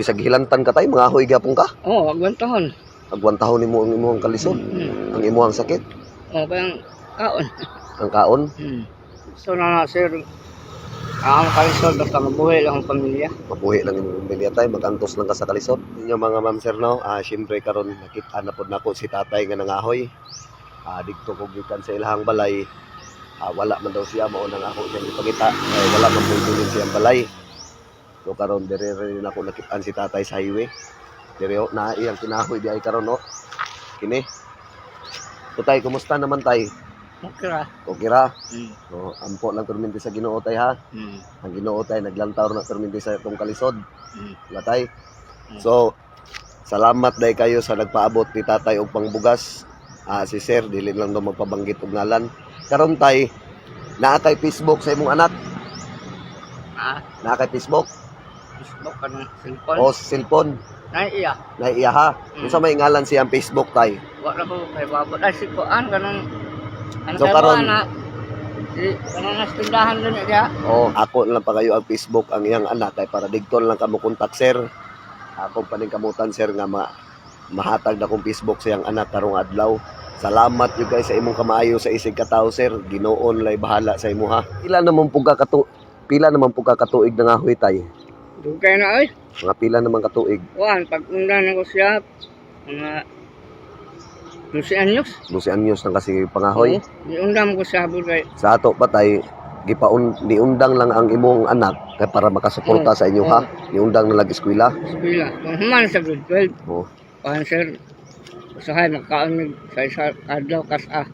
Bisag hilantan ka, tay, mangahoy gyapon ka. Oh, agwantahon. Agwantahon nimo ang imong kalisod, ang imong sakit, Oh, kayang kaon. Ang kaon. So na na, sir, ang kalisod basta mabuhi lang ang pamilya. Mabuhi lang imong pamilya, tay, magantos lang ka sa kalisod. Inyo mga ma'am, sir, no, syempre karon nakita na pod nako si tatay nga nangahoy. Didto ko gikan sa ilahang balay. Wala man daw siya, mao nang ako siyang gipangita. Ay, wala man pong tulin siyang balay. So karon dire rin ako nakitaan si tatay sa highway. Dire oh, naa iyang kinahoy di ay karon, no. Kini. So tay, kumusta naman, tay? Okay ra. Okay ra. So, ampo lang perminti sa Ginoo, tay, ha. Ang Ginoo, tay, naglantaw na perminti sa itong kalisod. Latay. So, salamat day kayo sa nagpaabot ni tatay og pangbugas. Si sir, dili lang daw magpabanggit og ngalan. Karon tay, naa kay Facebook sa imong anak? Ah, Naa kay Facebook? Facebook kanang cellphone. O sa cellphone? Nay iya. Na iya ha? Unsa may ngalan siyang Facebook, tay? Wa ra ko kay babot. Ay si kuan kanang ano So, kay na si kanang nas tindahan dun diya. Oh, ako na lang pa kayo ang Facebook ang iyang anak kay para digton lang kamo kontak, sir. Ako pa ning kamutan, sir, nga mahatag na kong Facebook sa iyang anak karong adlaw. Salamat jud kay sa imong kamaayo sa isig ka tawo, sir. Ginoon lay bahala sa imo ha. Pila naman pug ka katuig nangahoy, tay? Dugay na oy. Mga pila naman katuig? Kuan pag unda na ko siya mga 12 anyos. 12 anyos nang kasi pangahoy. Niundam ko siya kay Sa ato pa tay, gipaun niundang lang ang imong anak kay para makasuporta sa inyo ha. Niundang na lang eskwela. Eskwela. Kung human sa grade 12. Oh. Kuan sir, usahay magkaon mig sa isa adlaw kas-a.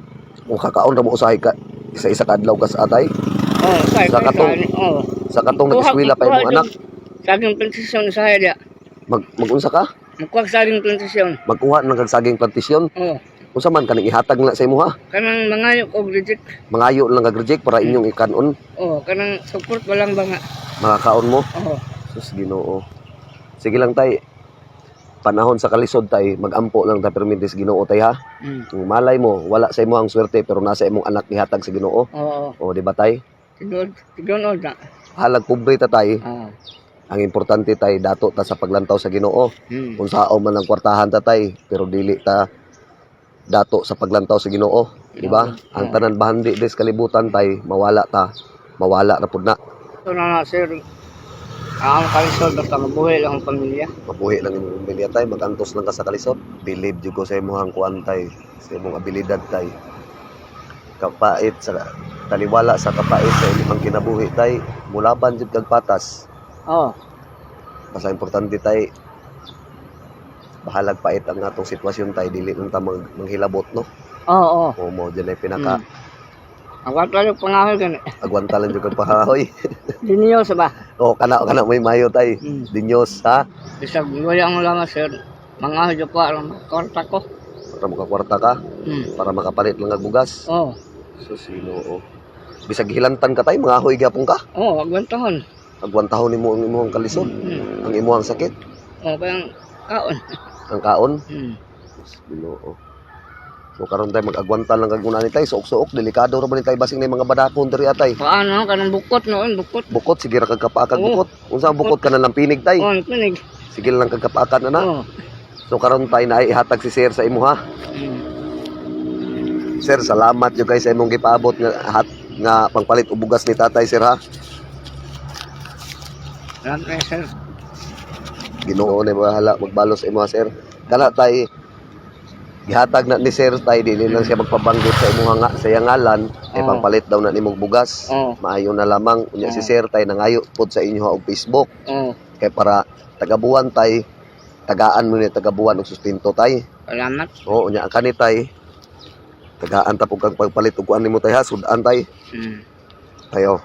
Kung kakaon ra mo usahay ka isa-isa ka adlaw kas atay. Oh, usahay Sa kay oh. Sa katong nag-eskwela pa imong anak, Saging plantasyon usahay diya. Magunsa ka? Magkuha saging plantasyon. Magkuha ng kag saging plantasyon. Oh, Unsa man kaning ihatag na sa imo ha? Kanang mangayo og reject. Mangayo lang kag reject para inyong ikanon, Oh, kanang support ba lang ba nga. makakaon mo. Oh, Sus, Ginoo. Sige lang tay. Panahon sa kalisod tay, magampo lang ta permintis Ginoo, tay, ha. Kung malay mo, wala sa imo ang swerte pero nasa imong anak gihatag sa Ginoo. Oo. O di ba, tay? Tinuod, tinuod na. Halag pobre ta, tay, Oo. ang importante tay, dato ta sa paglantaw sa Ginoo. Kung sao man ang kwartahan ta, tay, pero dili ta dato sa paglantaw sa Ginoo, di ba? Ang tanan bahandi des kalibutan tay, mawala ta, mawala na pud na. Ito na na, sir. Ang kalisod basta mabuhi lang ang pamilya. Mabuhi lang imong pamilya tay, magantos lang ka sa kalisod. Believe jud ko sa imong kuan tay, sa imong abilidad tay. Kapait sa taliwala sa kapait sa imong kinabuhi tay, mulaban jud kag patas. Oh, Basta importante tay, bahalag pait ang atong sitwasyon tay, dili lang ta manghilabot, no. Oo, oo. O mo dyan ay pinaka Ang wala lang pangahoy gani. Agwanta lang jud kag pahahoy. Dinyo sa ba? O kana may mayo tay. Dinyos ha. Bisag wala ang lang sir. Mangahoy jud ko aron kwarta ko. Para makakwarta ka, para makapalit lang og bugas. Oh, So sino. Bisag hilantan ka tay, mangahoy gyapon ka. Oh, agwantahon. Agwantahon nimo ang imong kalisod, ang imong sakit, Oh, kayang kaon. Ang kaon. Sus, Ginoo. So karon tay, mag-agwanta lang kag ni tay, suok-suok, delikado ra ba ni tay, basing na mga badakon diri atay. Paano kanang bukot noon, bukot. Bukot sige ra kag kapaakag Oo. bukot. Unsa ang bukot ka na lang pinig tay? Oh, pinig. Sige lang kag kapaakan na na. Oh. So karon tay, naay ihatag si sir sa imo ha. Sir, salamat jud kay sa imong gipaabot nga hat nga pangpalit og bugas ni tatay, sir, ha. Salamat eh, sir. Ginoo na bahala magbalos sa imo ha, sir. Kana tay, gihatag na ni sir tay, dili lang siya magpabanggit sa imong nga sa iyang ngalan eh, Oo. pangpalit daw na nimong bugas. Oh, Maayo na lamang unya si Oo. sir tay nangayo pod sa inyo ha og Facebook oh. kay para tagabuan tay, tagaan mo ni tagabuan og sustento tay. Salamat. Oo, unya ang kani tay, tagaan ta pug kag pagpalit og kuan nimo tay ha, sudan tay. Tayo.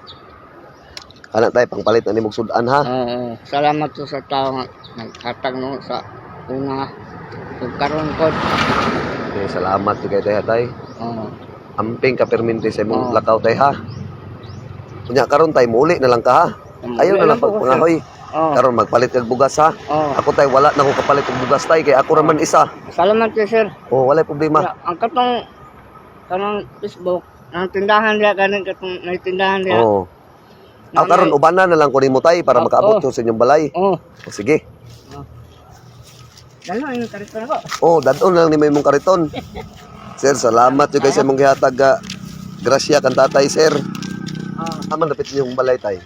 Kana tay, pangpalit na nimong sudan ha. Oo, oo. Salamat to sa tao nga naghatag no sa una ug karon ko. Okay, salamat jud kay tay ha, tay. Oo. Amping ka perminti sa imong Oo. lakaw tay ha. Unya karon tay, muuli na lang ka ha. Ayaw na lang pagpangahoy. Oo. Karon magpalit kag bugas ha. Oo. Ako tay, wala na ko kapalit og bugas tay kay ako ra man isa. Salamat kay sir. Oh, walay problema. Ang katong kanang Facebook, ang tindahan diya kaning katong may tindahan diya. Oo. Ako karon ubanan na lang ko nimo tay para Oo. makaabot ko sa inyong balay. Oo. O, sige. Oo. Dalo yung kariton ko. Oh, dadon lang ni may mong kariton. Sir, salamat jud kay sa imong gihatag ga. Grasya kan tatay, sir. Oh. Aman dapit yung balay, tay?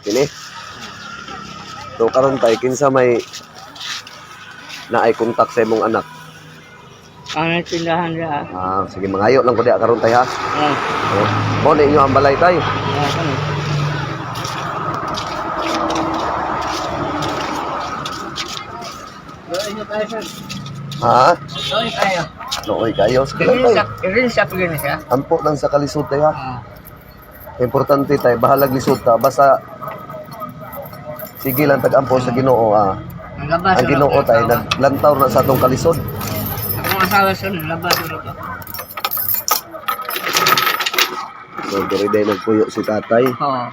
Kini. So karon, tay, kinsa may naay kontak sa imong anak? Ang tindahan niya. Ah, sige, mangayo lang ko diha karon, tay, ha. Oh. Oh. Mo na inyo ang balay, tay. Oh, kani. Doon nyo tayo, sir. Ha? Doon tayo. Nooy kayo. Sige lang, tay. Irin siya pag siya. Ampo lang sa kalisod, tay, ha. Ah. Importante, tay, bahalag lisod ta basta sige lang tag-ampo sa Ginoo, ah. Ang labas. Ang Ginoo, tay, naglantaw na sa atong kalisod. Akong asawa, sir, labas ulit ko. So diri day nagpuyo si tatay. Oo.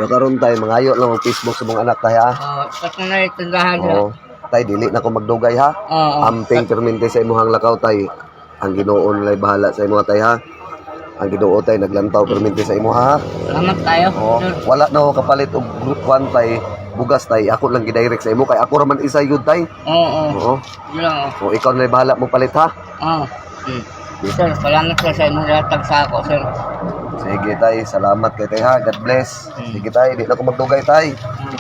So karon, tay, mangayo lang og Facebook sa mga anak, tay, ha. Oo, tapos na yung tindahan niya. Oo. Tay, dili na ko magdugay, ha. Oo. Amping permente sa imuhang lakaw, tay. Ang Ginoo nalay bahala sa imuha, tay, ha. Ang Ginoo, tay, naglantaw permente sa imuha, ha. Salamat tayo, Oo. sir. Wala na ako kapalit og kwan, tay, bugas, tay. Ako lang gidirect sa imo kay ako ra man isa yun, tay. Oo. Oo. Yun lang, O ikaw na bahala mo palit, ha. oh. Oo. Sir, salamat sir sa imong gihatag sa ako, sir. Sige, tay, salamat kay tay, ha. God bless. Sige, tay, di na ko magdugay, tay. Oo.